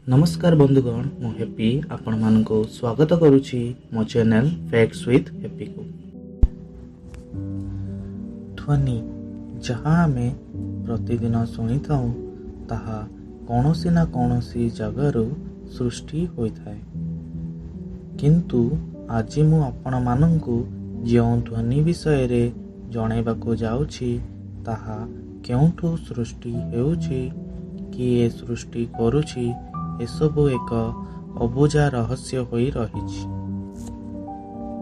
ନମସ୍କାର ବନ୍ଧୁଗଣ, ମୁଁ ହେପି ଆପଣମାନଙ୍କୁ ସ୍ୱାଗତ କରୁଛି ମୋ ଚ୍ୟାନେଲ୍ ଫ୍ୟାକ୍ଟସ୍ ୱିଥ୍ ହେପିକୁ। ଧ୍ୱନି ଯାହା ଆମେ ପ୍ରତିଦିନ ଶୁଣିଥାଉ, ତାହା କୌଣସି ନା କୌଣସି ଜାଗାରୁ ସୃଷ୍ଟି ହୋଇଥାଏ। କିନ୍ତୁ ଆଜି ମୁଁ ଆପଣମାନଙ୍କୁ ଯେଉଁ ଧ୍ୱନି ବିଷୟରେ ଜଣାଇବାକୁ ଯାଉଛି, ତାହା କେଉଁଠୁ ସୃଷ୍ଟି ହେଉଛି, କିଏ ସୃଷ୍ଟି କରୁଛି, ଏସବୁ ଏକ ଅବୁଝା ରହସ୍ୟ ହୋଇ ରହିଛି।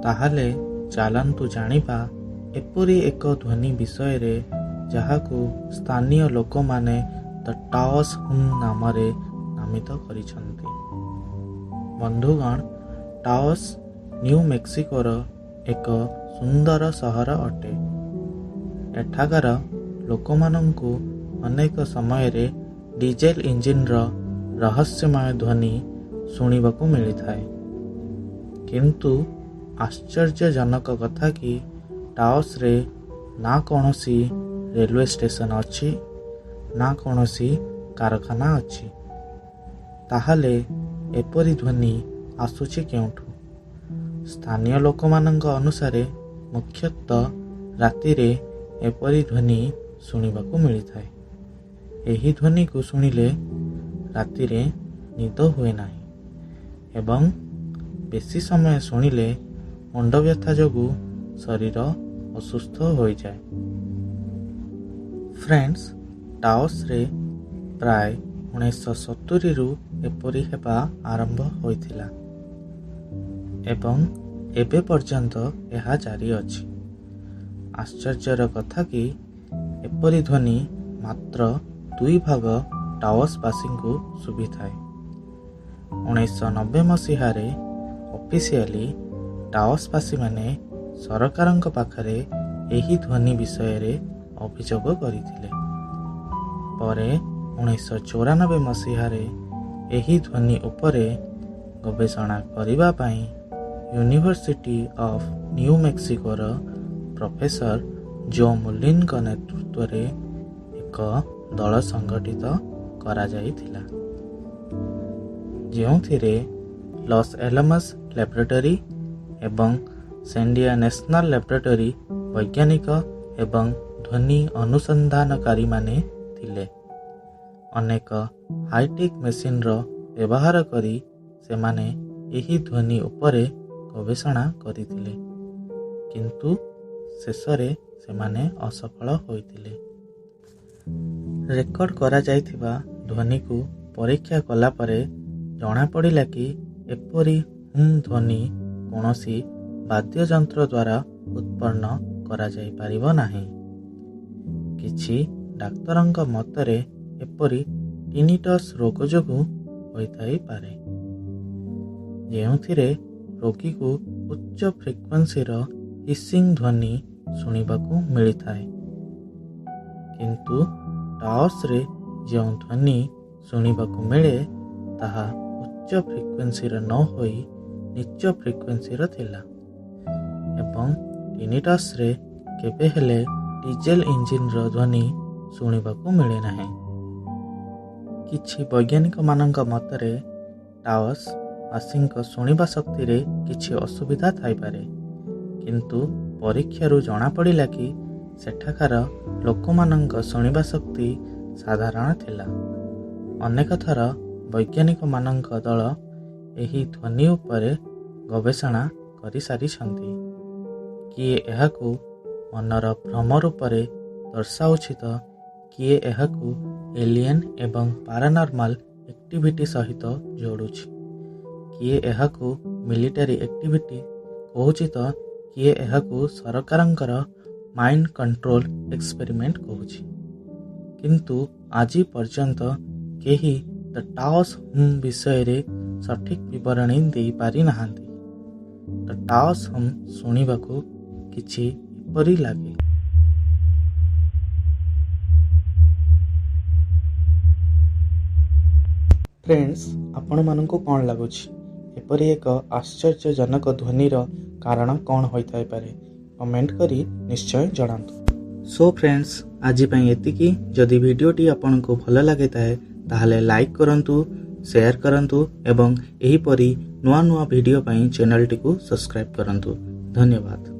ତାହେଲେ ଚାଲନ୍ତୁ ଜାଣିବା ଏପରି ଏକ ଧ୍ୱନି ବିଷୟରେ, ଯାହାକୁ ସ୍ଥାନୀୟ ଲୋକମାନେ ଦ ଟାଓସ୍ ହୁମ୍ ନାମରେ ନାମିତ କରିଛନ୍ତି। ବନ୍ଧୁଗଣ, ଟାଓସ୍ ନ୍ୟୁ ମେକ୍ସିକୋର ଏକ ସୁନ୍ଦର ସହର ଅଟେ। ଏଠାକାର ଲୋକମାନଙ୍କୁ ଅନେକ ସମୟରେ ଡିଜେଲ ଇଞ୍ଜିନର ରହସ୍ୟମୟ ଧ୍ୱନି ଶୁଣିବାକୁ ମିଳିଥାଏ। କିନ୍ତୁ ଆଶ୍ଚର୍ଯ୍ୟଜନକ କଥା କି ଟାଓସ୍ରେ ନା କୌଣସି ରେଲୱେ ଷ୍ଟେସନ ଅଛି, ନା କୌଣସି କାରଖାନା ଅଛି। ତାହେଲେ ଏପରି ଧ୍ୱନି ଆସୁଛି କେଉଁଠୁ? ସ୍ଥାନୀୟ ଲୋକମାନଙ୍କ ଅନୁସାରେ ମୁଖ୍ୟତଃ ରାତିରେ ଏପରି ଧ୍ୱନି ଶୁଣିବାକୁ ମିଳିଥାଏ। ଏହି ଧ୍ୱନିକୁ ଶୁଣିଲେ ରାତିରେ ନିଦ ହୁଏ ନାହିଁ ଏବଂ ବେଶୀ ସମୟ ଶୁଣିଲେ ମୁଣ୍ଡବ୍ୟଥା ଯୋଗୁଁ ଶରୀର ଅସୁସ୍ଥ ହୋଇଯାଏ। ଫ୍ରେଣ୍ଡସ୍, ଟାଓସ୍ରେ ପ୍ରାୟ 1970ରୁ ଏପରି ହେବା ଆରମ୍ଭ ହୋଇଥିଲା ଏବଂ ଏବେ ପର୍ଯ୍ୟନ୍ତ ଏହା ଜାରି ଅଛି। ଆଶ୍ଚର୍ଯ୍ୟର କଥା କି ଏପରି ଧ୍ୱନି ମାତ୍ର 2 ଭାଗ ଟାଓସ୍ବାସୀଙ୍କୁ ଶୁଭିଥାଏ। 1990 ମସିହାରେ ଅଫିସିଆଲି ଟାଓସ୍ବାସୀମାନେ ସରକାରଙ୍କ ପାଖରେ ଏହି ଧ୍ୱନି ବିଷୟରେ ଅଭିଯୋଗ କରିଥିଲେ। ପରେ 1994 ମସିହାରେ ଏହି ଧ୍ୱନି ଉପରେ ଗବେଷଣା କରିବା ପାଇଁ ୟୁନିଭର୍ସିଟି ଅଫ୍ ନ୍ୟୁ ମେକ୍ସିକୋର ପ୍ରଫେସର ଜୋ ମୁଲିନଙ୍କ ନେତୃତ୍ୱରେ ଏକ ଦଳ ସଂଗଠିତ କରାଯାଇଥିଲା, ଯେଉଁଥିରେ ଲସ୍ ଏଲାମସ୍ ଲାବୋରେଟୋରୀ ଏବଂ ସାଣ୍ଡିଆ ନ୍ୟାସନାଲ ଲାବୋରେଟୋରୀ ବୈଜ୍ଞାନିକ ଏବଂ ଧ୍ୱନି ଅନୁସନ୍ଧାନକାରୀମାନେ ଥିଲେ। ଅନେକ ହାଇଟେକ୍ ମେସିନ୍ର ବ୍ୟବହାର କରି ସେମାନେ ଏହି ଧ୍ୱନି ଉପରେ ଗବେଷଣା କରିଥିଲେ, କିନ୍ତୁ ଶେଷରେ ସେମାନେ ଅସଫଳ ହୋଇଥିଲେ। ରେକର୍ଡ କରାଯାଇଥିବା ଧ୍ୱନିକୁ ପରୀକ୍ଷା କଲା ପରେ ଜଣାପଡ଼ିଲା କି ଏପରି ହୁମ୍ ଧ୍ୱନି କୌଣସି ବାଦ୍ୟଯନ୍ତ୍ର ଦ୍ୱାରା ଉତ୍ପନ୍ନ କରାଯାଇପାରିବ ନାହିଁ। କିଛି ଡାକ୍ତରଙ୍କ ମତରେ ଏପରି ଟିନିଟସ୍ ରୋଗ ଯୋଗୁଁ ହୋଇଥାଇପାରେ, ଯେଉଁଥିରେ ରୋଗୀକୁ ଉଚ୍ଚ ଫ୍ରିକ୍ୱେନ୍ସିର ହିସିଂ ଧ୍ୱନି ଶୁଣିବାକୁ ମିଳିଥାଏ। କିନ୍ତୁ ଟାଓସ୍ରେ ଯେଉଁ ଧ୍ୱନି ଶୁଣିବାକୁ ମିଳେ, ତାହା ଉଚ୍ଚ ଫ୍ରିକ୍ୱେନ୍ସିର ନ ହୋଇ ନୀଚ ଫ୍ରିକ୍ୱେନ୍ସିର ଥିଲା ଏବଂ ଟିନିଟସ୍ରେ କେବେ ହେଲେ ଡିଜେଲ ଇଞ୍ଜିନର ଧ୍ୱନି ଶୁଣିବାକୁ ମିଳେ ନାହିଁ। କିଛି ବୈଜ୍ଞାନିକମାନଙ୍କ ମତରେ ଟାଓସ୍ ବାସୀଙ୍କ ଶୁଣିବା ଶକ୍ତିରେ କିଛି ଅସୁବିଧା ଥାଇପାରେ, କିନ୍ତୁ ପରୀକ୍ଷାରୁ ଜଣାପଡ଼ିଲା କି ସେଠାକାର ଲୋକମାନଙ୍କ ଶୁଣିବା ଶକ୍ତି ସାଧାରଣ ଥିଲା। ଅନେକ ଥର ବୈଜ୍ଞାନିକମାନଙ୍କ ଦଳ ଏହି ଧ୍ୱନି ଉପରେ ଗବେଷଣା କରିସାରିଛନ୍ତି। କିଏ ଏହାକୁ ମନର ଭ୍ରମ ରୂପରେ ଦର୍ଶାଉଛି ତ କିଏ ଏହାକୁ ଏଲିଏନ୍ ଏବଂ ପାରାନର୍ମାଲ ଆକ୍ଟିଭିଟି ସହିତ ଯୋଡ଼ୁଛି। କିଏ ଏହାକୁ ମିଲିଟାରୀ ଆକ୍ଟିଭିଟି କହୁଛି ତ କିଏ ଏହାକୁ ସରକାରଙ୍କର ମାଇଣ୍ଡ କଣ୍ଟ୍ରୋଲ ଏକ୍ସପେରିମେଣ୍ଟ କହୁଛି। କିନ୍ତୁ ଆଜି ପର୍ଯ୍ୟନ୍ତ କେହି ଦ ଟାଓସ୍ ହୁମ୍ ବିଷୟରେ ସଠିକ୍ ବିବରଣୀ ଦେଇପାରି ନାହାନ୍ତି। ଦ ଟାଓସ୍ ହୁମ୍ ଶୁଣିବାକୁ କିଛି ଏପରି ଲାଗେ। ଫ୍ରେଣ୍ଡସ୍, ଆପଣମାନଙ୍କୁ କ'ଣ ଲାଗୁଛି, ଏପରି ଏକ ଆଶ୍ଚର୍ଯ୍ୟଜନକ ଧ୍ୱନିର କାରଣ କ'ଣ ହୋଇଥାଇପାରେ? କମେଣ୍ଟ କରି ନିଶ୍ଚୟ ଜଣାନ୍ତୁ। ସୋ ଫ୍ରେଣ୍ଡସ୍, ଆଜି ପାଇଁ ଏତିକି। ଯଦି ଭିଡ଼ିଓଟି ଆପଣଙ୍କୁ ଭଲ ଲାଗିଥାଏ, ତାହେଲେ ଲାଇକ୍ କରନ୍ତୁ, ସେୟାର କରନ୍ତୁ ଏବଂ ଏହିପରି ନୂଆ ନୂଆ ଭିଡ଼ିଓ ପାଇଁ ଚ୍ୟାନେଲଟିକୁ ସବସ୍କ୍ରାଇବ୍ କରନ୍ତୁ। ଧନ୍ୟବାଦ।